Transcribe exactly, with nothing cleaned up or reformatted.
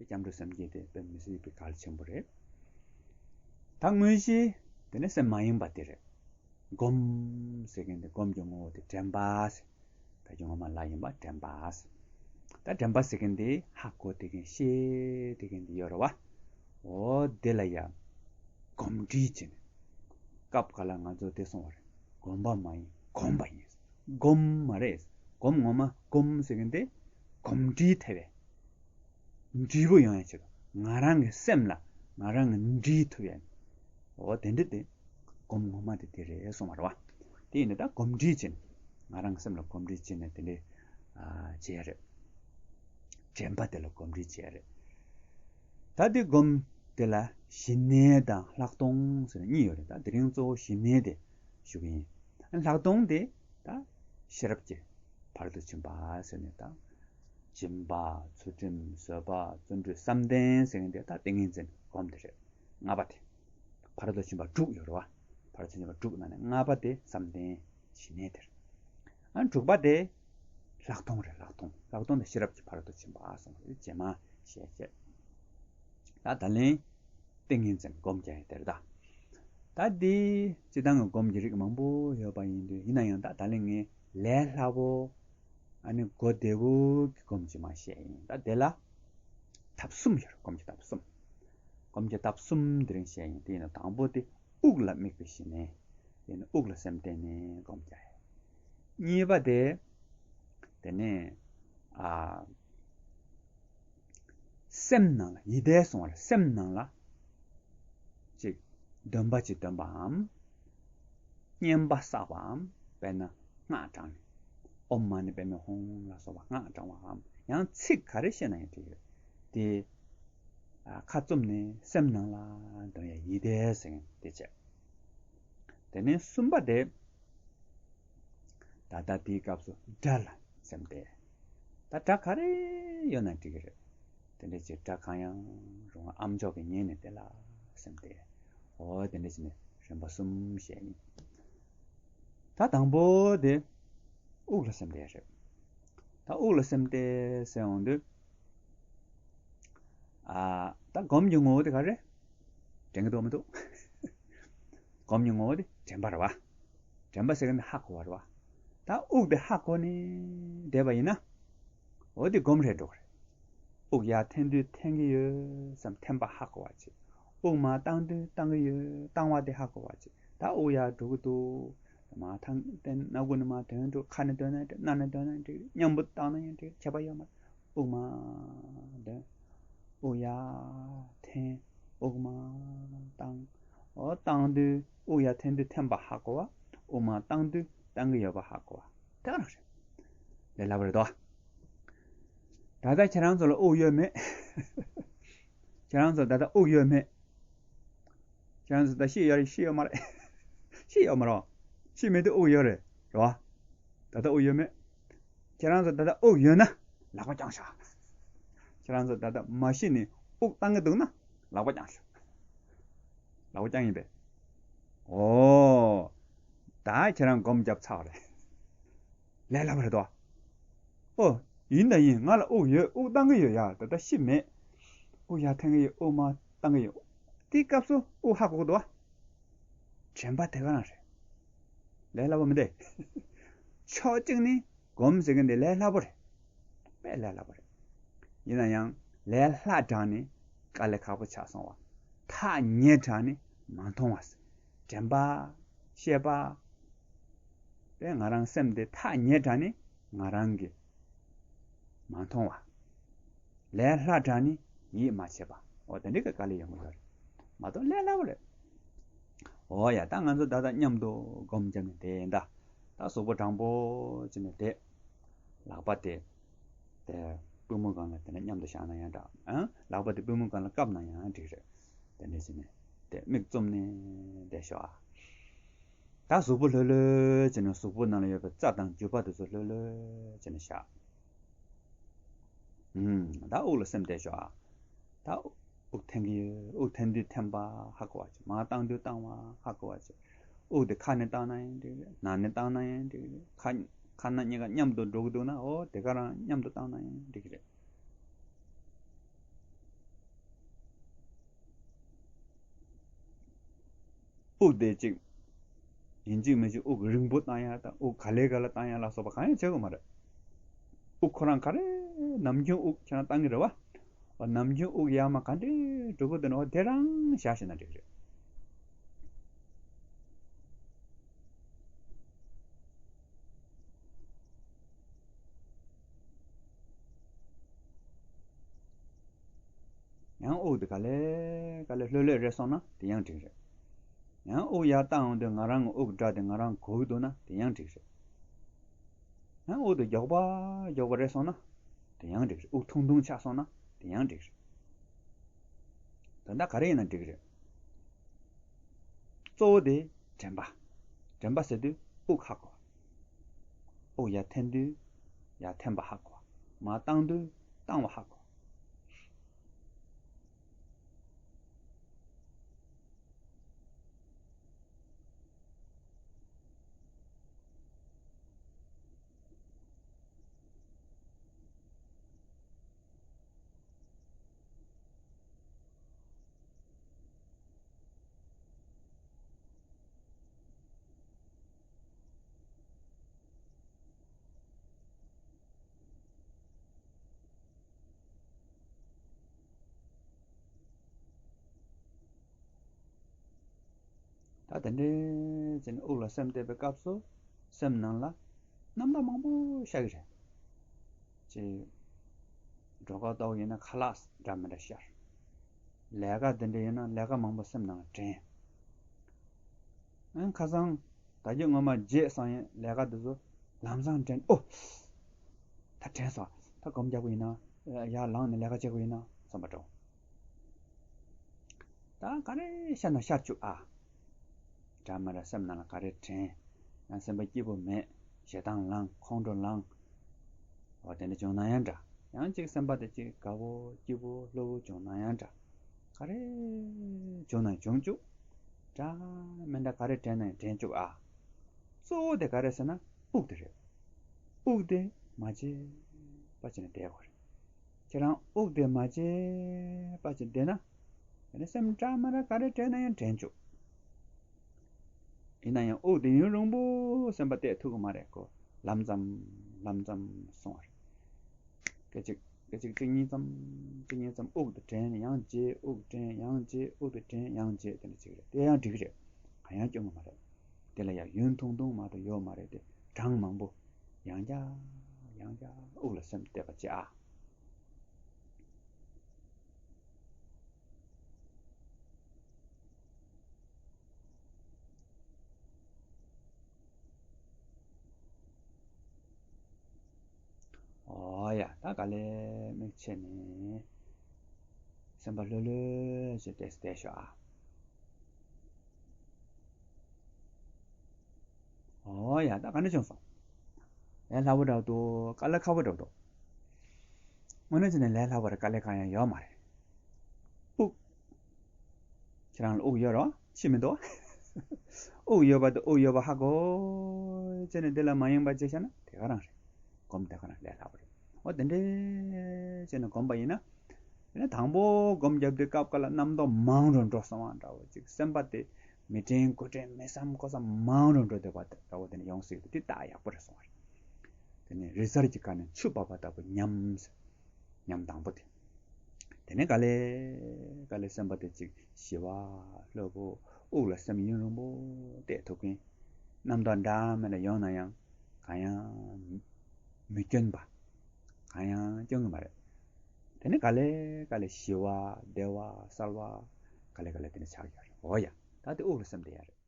སྐྱབས་འགྲོ་སེམས་བསྐྱེད་དེ་དཔེ་མི་སྲིད་པའི་གལ་ཆེན་པོ་རེད། ད་དངོས་གཞི་དེ་ནི་སེམས་མ་ཡེངས་པ་དེ་རེད། སྒོམ་ཟེར་མཁན་དེ་སྒོམ་གྱི་ངོ་བོ་དེ་དྲན་པ་ཟེར། ད་གྱི་ངོ་མ་ལ་ཡིན་པ་དྲན་པ་ཟེར། ད་དྲན་པ་ཟེར་མཁན་དེ་ཧ་གོ་བསྡད་མཁན་ཤེས་བསྡད་མཁན་དེ་ཡོད་རེད་བ། འོ་དེ་ལ་ཡ་གོམས་འདྲིས་བྱས་ནས། སྐབས་འགའ་ལ་ང་ཚོ་དེ་གསུང་བ་རེད། གོམས་པ་མ་ཡིན་གོམས་པ་ཡིན། སྒོམ་མ་རེད། སྒོམ་ངོ་མ་སྒོམ་ཟེར་མཁན་དེ་གོམས་འདྲིས་ཐེབས་པས། འབྲས་བུ་ཡོང་ཡ་ཆེད་དུ་ང་རང་གི་སེམས་ལ་ང་རང་གི་འདྲིས་ཐུབ་ཡ། འོ་དེ་འདྲ་དེ་སྒོམ་ངོ་མ་དེ་དེ་རེད་གསུངས་པ་རེད་བ། དེ་ཡིན་ན་ད་གོམས་འདྲིས་བྱེད། ང་རང་གི་སེམས་ལ་གོམས་འདྲིས་བྱེད་ནས་དེ་འདྲ་བྱེད་ཡ་རེད། དྲན་པ་དེ་ལ་གོམས་འདྲིས་བྱེད་ཡ་རེད། ད་དེ་སྒོམ་དེ་ལ་ཞི་གནས་དང་ལྷག་མཐོང་ཟེར་ནས་གཉིས་ཡོད་རེད། ད་དེ་རིང་གཙོ་བོ་ཞི་གནས་དེ་ཞུ་གི་ཡིན། ལྷག་མཐོང་དེ་ད་ཤེས་རབ་ཀྱི་ཕ་རོལ་ཏུ་ཕྱིན་པ་ཟེར་ནས་ད། སྦྱིན་པ། ཚུལ་ཁྲིམས། བཟོད་པ། བརྩོན་འགྲུས། བསམ་གཏན་ཟེར་མཁན་དེ་ད་ཏིང་ངེ་འཛིན་སྒོམ་དེ་རེད། ལྔ་པ་དེ། ཕ་རོལ་ཏུ་ཕྱིན་པ་དྲུག་ཡོད་རེད་བ། ཕ་རོལ་ཏུ་ཕྱིན་པ་དྲུག་ནང་ནས་ལྔ་པ་དེ་བསམ་གཏན་ཞི་གནས་དེ་རེད། ཨ་དྲུག་པ་དེ་ལྷག་མཐོང་རེད། ལྷག་མཐོང་། ལྷག་མཐོང་དེ་ཤེས་རབ་ཀྱི་ཕ་རོལ་ཏུ་ཕྱིན་པ་གསུངས་རེད། རྗེས་མ་བཤད་བཤད། ད་ད་ལན་ཏིང་ངེ་འཛིན་སྒོམ་རྒྱག་ཡ་དེ་རེད་ད། ད་འདི་སྤྱིར་བཏང་གི་སྒོམ་གྱི་རིགས་མང་པོ་ཡོད་པ་ཡིན་དུས། ཡིན་ན་ཡང་ད་ད་ལན་ངས་ལས་སླ་པོ། ཨ་ནི་གོ་བདེ་པོ་གི་སྒོམ་ཅིག་མར་བཤད་ཡིན། ད་དེ་ལ་ཐབས་གསུམ་ཡོད་རེད། སྒོམ་གྱི་ཐབས་གསུམ། སྒོམ་གྱི་ཐབས་གསུམ་དེ་རིང་བཤད་ཡིན། དེ་ཡིན་ན་དང་པོ་དེ་དབུགས་ལ་དམིགས་པའི་ཞི་གནས། དེ་ནི་དབུགས་ལ་སེམས་གཏད་ནས་སྒོམ་རྒྱག་ཡ། གཉིས་པ་དེ། དེ་ནས་ཨ། སེམས་ནང་ལ་ཡིད་བརྟན་སོང་བར་སེམས་ནང་ལ་ཅིག་འདོན་པ་ཅིག་འདོན་པའམ། བསྙེན་པ་བསགས་པའམ། དཔེར་ན་སྔགས་བགྲངས་ནས། ཨོཾ་མ་ཎི་པདྨེ་ཧཱུྃ་ལ་སོགས་པ་སྔགས་བགྲངས་པའམ། ཡང་ཚིག་ག་རེ་བཤད་ན་ཡང་འགྲིག་ཡོད། དེ་ཨ་ཁ་བཙུམ་ནས་སེམས་ནང་ལ་འདོན་ཡ་ཡིད་བརྟན་ཟེར་མཁན་དེ་བྱས། དེ་ནས་གསུམ་པ་དེ། ད་ལྟ་དེའི་སྐབས་སུ་སྒྲ་ལ་སེམས་གཏད། ད་སྒྲ་ག་རེ་ཡོད་ན་འགྲིག་གི་རེད། དེ་འདྲ་ཅིག་སྒྲ་གང་ཡང་རུང་བ་ཨམ་ཅོག་གིས་ཉན་ནས་དེ་ལ་སེམས་གཏད། འོ་དེ་འདྲ་བྱས་ནས་རིམ་པ་གསུམ་བཤད་ཡིན། ད་དང་པོ་དེ་དབུགས་ལ་སེམས་གཏད་རེད། ད་དབུགས་ལ་སེམས་གཏད་ཟེར་འོང་དུས། ཨ། ད་སྒོམ་གྱི་ངོ་བོ་དེ་ག་རེ། དྲན་གྱི་འདུག་མི་འདུག་སྒོམ་གྱི་ངོ་བོ་དེ་དྲན་པ་རེད་བ། དྲན་པ་ཟེར་མཁན་དེ་ཧ་གོ་བ་རེད་བ། ད་དབུགས་དེ་ཧ་གོ་ནས་བསྡད་པ་ཡིན་ན། འོ་དེ་སྒོམ་རེད་འགྲོ་གི་རེད། དབུགས་ཡར་འཐེན་དུས་འཐེན་གྱི་ཡོད་བསམ། འཐེན་པ་ཧ་གོ་བ་བྱེད། དབུགས་མར་བཏང་དུས་བཏང་གི་ཡོད། བཏང་བ་དེ་ཧ་གོ་བ་བྱེད། ད་དབུགས་ཡར་འགྲོ་གི་འདུག་མར་ཐང་བསྟན། སྣ་ཁུང་ནས་མར་འདོན་འགྲོ། ཁ་ནས་འདོན་ན་འགྲིག་སྣ་ནས་འདོན་ན་འགྲིག་མཉམ་པོ་བཏང་ན་ཡང་འགྲིག་ཁྱད་པར་ཡོད་མ་རེད། དབུགས་མར་འདོན། དབུགས་ཡར་འཐེན། དབུགས་མར་བཏང་། འོ་བཏང་དུས་དབུགས་ཡར་འཐེན་དུས་འཐེན་པ་ཧ་གོ་བ། དབུགས་མར་བཏང་དུས་བཏང་གི་ཡོད་པ་ཧ་གོ་བ། དེ་ག་རང་རེད། ལས་སླ་པོ་རེད་དོ། ད་ལྟ་ཁྱེད་རང་ཚོ་ལ་དབུགས་ཡོད་མེད། ཁྱེད་རང་ཚོ་ད་ལྟ་དབུགས་ཡོད་མེད། ཁྱེད་རང་ཚོ་ད་ཤི་ཡོད་རེད། ཤི་ཡོད་མ་རེད། ཤི་ཡོད་མ་རེད། ཤི་མེད་དུས་དབུགས་ཡོད་རེད། རེད་བ། ད་ལྟ་དབུགས་ཡོད་མེད། ཁྱེད་རང་ཚོ་ད་ལྟ་དབུགས་ཡོད་ན་ལག་པ་བརྐྱངས་ཤོག་ཁྱེད་རང་ཚོ་ད་ལྟ་མ་ཤི་ནས་དབུགས་བཏང་གི་འདུག་ན་ལག་པ་བརྐྱངས་ཤོག་ལག་པ་བརྐྱངས་ཡིན་པས། ཨོ། ད་ཁྱེད་རང་སྒོམ་བརྒྱབ་ཚར་བ་རེད། ལས་སླ་པོ་རེད་དོ། ཨོ། ཡིན་ད་ཡིན། ང་ལ་དབུགས་ཡོད། དབུགས་བཏང་གི་ཡོད་ཡ། ད་ལྟ་ཤི་མེད། དབུགས་ཡར་འཐེན་གི་ཡོད། དབུགས་མར་བཏང་གི་ཡོད། དེའི་སྐབས་སུ་དབུགས་ཧ་གོ་གི་འདུག་བ། དྲན་པ་དེ་ག་རང་རེད། ལས་སླ་པོ་མི་འདུག་ཕྱོགས་གཅིག་ནས་སྒོམ་ཟེར་མཁན་དེ་ལས་སླ་པོ་རེད། དཔེ་ལས་སླ་པོ་རེད། ཡིན་ན་ཡང་ལས་སླ་དྲགས་ནས་དཀའ་ལས་ཁག་པོ་ཆགས་སོང་བ། ཐག་ཉེ་དྲགས་ནས་མ་མཐོང་བ། དྲན་པ། ཤེས་པ། དེ་ང་རང་སེམས་དེ་ཐག་ཉེ་དྲགས་ནས་ང་རང་གི་མ་མཐོང་བ། ལས་སླ་དྲགས་ནས་ཡིད་མ་ཆེས་པ། འོ་དེ་འདྲའི་དཀའ་ལས་ཡོང་གི་ཡོད་རེད། མ་གཏོགས་ལས་སླ་པོ་རེད། འོ་ཡ། ད་ང་ཚོ་ད་ལྟ་མཉམ་དུ་སྒོམ་བརྒྱབ་ནས་བསྡད་ཡིན་ད། ད་གཟུགས་པོ་དྲང་པོ་བྱས་ནས་བསྡད། ལག་པ་དེ། དེ་པུས་མོ་སྒང་ལ་དེ་ནས་མཉམ་དུ་བཞག་ན་ཡང་འདྲ། ཨང་། ལག་པ་དེ་པུས་མོ་སྒང་ལ་བཀབ་ན་ཡང་འགྲིག་རེད། དེ་འདྲ་བྱས་ནས་དེ་མིག་བཙུམ་ནས་བསྡད་ཤོག་ཨ། ད་གཟུགས་པོ་ལྷོད་ལྷོད་བྱས་ནས་གཟུགས་པོ་ནང་ལ་ཡོད་པའི་རྩ་དང་རྒྱུས་པ་དེ་ཚོ་ལྷོད་ལྷོད་བྱས་ནས་བཞག་ཨུམ། ད་དབུགས་ལ་སེམས་གཏད་ཤོག་ཨ། ད་དབུགས་འཐེན་གྱི་ཡོད། དབུགས་འཐེན་དུས་འཐེན་པ་ཧ་གོ་བ་བྱེད། མར་བཏང་དུས་བཏང་བ་ཧ་གོ་བ་བྱེད། དབུགས་དེ་ཁ་ནས་བཏང་ན་ཡང་འགྲིག་རེད། ནང་ནས་བཏང་ན་ཡང་འགྲིག་རེད། ཁ་ཁ་སྣ་གཉིས་ཀ་མཉམ་དུ་འགྲོ་གི་འདུག་ན། འོ་དེ་ག་རང་མཉམ་དུ་བཏང་ན་ཡང་འགྲིག་གི་རེད། དབུགས་དེ་གཅིག་ཡིན་གཅིག་མིན་གཅིག་དབུགས་རིང་པོ་བཏང་ཡ་དང་དབུགས་ག་ལེ་ག་ལེ་བཏང་ཡ་ལ་སོགས་པ་གང་ཡང་བྱེད་དགོས་མ་རེད། དབུགས་ཁོ་རང་ག་རེ་ནམ་རྒྱུན་དབུགས་ཁྱེད་རང་བཏང་གི་རེད་བ། འོ་ནམ་རྒྱུན་དབུགས་ཡར་མར་ག་འདྲས་འགྲོ་གི་འདུག་ན་འོ་དེ་རང་བཞག་ཤེས་ན་འགྲིག་རེད། ཡང་དབུགས་དེ་ག་ལེ་ག་ལེ་ལྷོད་ལྷོད་རེད་སོང་ན་དེ་ཡང་འགྲིག་རེད། ཡང་དབུགས་ཡར་བཏང་འོང་དུས་ང་རང་གི་དབུགས་སྒྲ་དེ་ང་རང་གོ་གི་འདུག་ན་དེ་ཡང་འགྲིག་རེད། ཡང་དབུགས་དེ་མགྱོགས་པ་མགྱོགས་པ་རེད་སོང་ན་དེ་ཡང་འགྲིག་རེད། དབུགས་ཐུང་ཐུང་ཆགས་སོང་ན་དེ་ཡང་འགྲིག་རེད། ད་ལྟ་ག་རེ་ཡིན་ན་འགྲིག་རེད། གཙོ་བོ་དེ་དྲན་པ། དྲན་པ་ཟེར་དུས་དབུགས་ཧ་གོ་བ། དབུགས་ཡར་འཐེན་དུས་ཡར་འཐེན་པ་ཧ་གོ་བ། མར་བཏང་དུས་བཏང་བ་ཧ་གོ་བ། ད་དེ་འདྲའི་ཅིག་དབུགས་ལ་སེམས་གཏད་པའི་སྐབས་སུ་སེམས་ནང་ལ་རྣམ་དག་མང་པོ་ཤར་གི་རེད། ཅིག་སྒྲོལ་དཀར་ལྟ་བུ་ཡིན་ན་ཁ་ལག་འདྲ་མི་འདྲ་ཤར། ལས་ཀ་དེ་འདྲ་ཡིན་ན་ལས་ཀ་མང་པོ་སེམས་ནང་ལ་དྲན། ཨང་ཁ་སང་ད་རྒྱུ་ངོ་མ་བརྗེད་སོང་ཡིན་ལས་ཀ་དེ་ཚོ་ལམ་སང་དྲན། ཨོ། ད་དྲན་སོང་། ད་སྒོམ་རྒྱག་དགོས་ཡིན་ན། ཡར་ལངས་ནས་ལས་ཀ་བྱེད་དགོས་ཡིན་ན་བསམ་པ་འདྲ་བོ། ད་ག་རེ་ཤར་ན་ཤར་བཅུག་ཨ། འདྲ་མི་འདྲ་སེམས་ནང་ལ་ག་རེ་དྲན། ཡང་སེམས་པ་སྐྱིད་པོ་མེད། ཞེ་སྡང་ལངས། ཁོང་ཁྲོ་ལངས། འོ་དེ་འདྲ་བྱུང་ན་ཡང་འདྲ། ཡང་གཅིག་སེམས་པ་དེ་གཅིག་དགའ་བོ་སྐྱིད་པོ་བློ་བོ་བྱུང་ན་ཡང་འདྲ། ག་རེ་བྱུང་ན་བྱུང་བཅུག་འདྲ་མི་འདྲ་ག་རེ་དྲན་ན་ཡང་དྲན་བཅུག་ཨ། གཙོ་བོ་དེ་ག་རེ་ཟེར་ན་དབུགས་དེ་རེད། དབུགས་དེ་མ་བརྗེད་པ་བྱས་ནས་བསྡད་དགོས་རེད། ཁྱེད་རང་དབུགས་དེ་མ་བརྗེད་པ་བྱས་བསྡད་ན། དེ་ནས་སེམས་འདྲ་མི་འདྲ་ག་རེ་དྲན་ན་ཡང་དྲན་བཅུག་ཡིན་ན་ཡང་དབུགས་དེ་ཡུན་རིང་པོ་སེམས་པ་གཏད་ཐུབ་ཀྱི་མ་རེད་ཀོ། ལམ་ཙམ་ལམ་ཙམ་སོང་བ་རེད། སྐད་ཅིག་སྐད་ཅིག་གཅིག་གཉིས་ཙམ་གཅིག་གཉིས་ཙམ་དབུགས་དེ་དྲན་ཡང་བརྗེད་དབུགས་དྲན་ཡང་བརྗེད་དབུགས་དེ་དྲན་ཡང་བརྗེད་དེ་འདྲ་ཅིག་རེད། དེ་ཡང་འགྲིག་གི་རེད། གང་ཡང་སྐྱོན་གྱི་མ་རེད། དེ་ལ་ཡང་ཡུན་ཐུང་ཐུང་མ་གཏོགས་ཡོད་མ་རེད་དེ། གྲངས་མང་པོ་ཡང་བསྐྱར་ཡང་བསྐྱར་དབུགས་ལ་སེམས་གཏད་པ་བྱེད་ཨ། ཨོ་ཡ། ད་ག་ལེ་མིག་ཕྱེ་ནས་སེམས་པ་ལྷོད་ལྷོད་བྱས་ཏེ་བསྡད་ཤོག་ཨ། ཨོ་ཡ། ད་ག་འདྲ་བྱུང་སོང་། ལས་སླ་པོ་འདྲ་བོ་འདུག་དཀའ་ལས་ཁག་པོ་འདྲ་བོ་འདུག་དངོས་གནས་བྱས་ནས་ལས་སླ་པོ་རེད། དཀའ་ལས་གང་ཡང་ཡོད་མ་རེད། དབུགས། ཁྱེད་རང་ལ་དབུགས་ཡོད་རོ། ཤི་མི་འདུག་དབུགས་ཡོད་པ་དང་དབུགས་ཡོད་པ་ཧ་གོ་བྱས་ནས་འདི་ལ་མ་ཡེངས་པ་བྱས་བཞག་ན་དེ་ག་རང་རེད། སྒོམ་དེ་ག་རང་ལས་སླ་པོ་རེད། འོ་དེ་འདྲས་བྱས་ནས་སྒོམ་པ་ཡིན་ན། དེ་ནས་དང་པོ་སྒོམ་རྒྱབ་དུས་སྐབས་འགའ་ལ་རྣམ་རྟོག་མང་རུ་འགྲོ་སོང་བ་འདྲ་བོ་ཅིག་སེམས་པ་དེ་མི་དྲན་དགུ་དྲན་མི་བསམ་ཁོ་བསམ་མང་རུ་འགྲོ་བསྡད་པ་འདྲ་བོ་དེ་ནས་ཡོང་སྲིད་དེ་ད་ཡག་པོ་རེད་སོང་བ་རེད། དེ་ནས་རི་གཟར་གྱི་ཁ་ནས་ཆུ་འབབ་པ་ལྟ་བུ་ཉམས་ཟེར། ཉམས་དང་པོ་དེ། དེ་ནས་ག་ལེ་ག་ལེ་སེམས་པ་དེ་ཅིག་ཞི་བ་ལྷོད་པོ་དབུགས་ལ་སེམས་ཡུན་རིང་པོ་གཏད་ཐུབ་མཁན། རྣམ་རྟོག་འདྲ་མི་འདྲ་ཡོང་ན་ཡང་གང་ཡང་མི་སྐྱོན་པ། གང་ཡང་སྐྱོན་གྱི་མ་རེད། དེ་ནས་ག་ལེ་ག་ལེ་ཞི་བ་བདེ་བ་གསལ་བ་ག་ལེ་ག་ལེ་དེ་ནས་ཆགས་ཡོད་རེད། འོ་ཡ། ད་དེ་དབུགས་ལ་སེམས་གཏད་ཡ་རེད།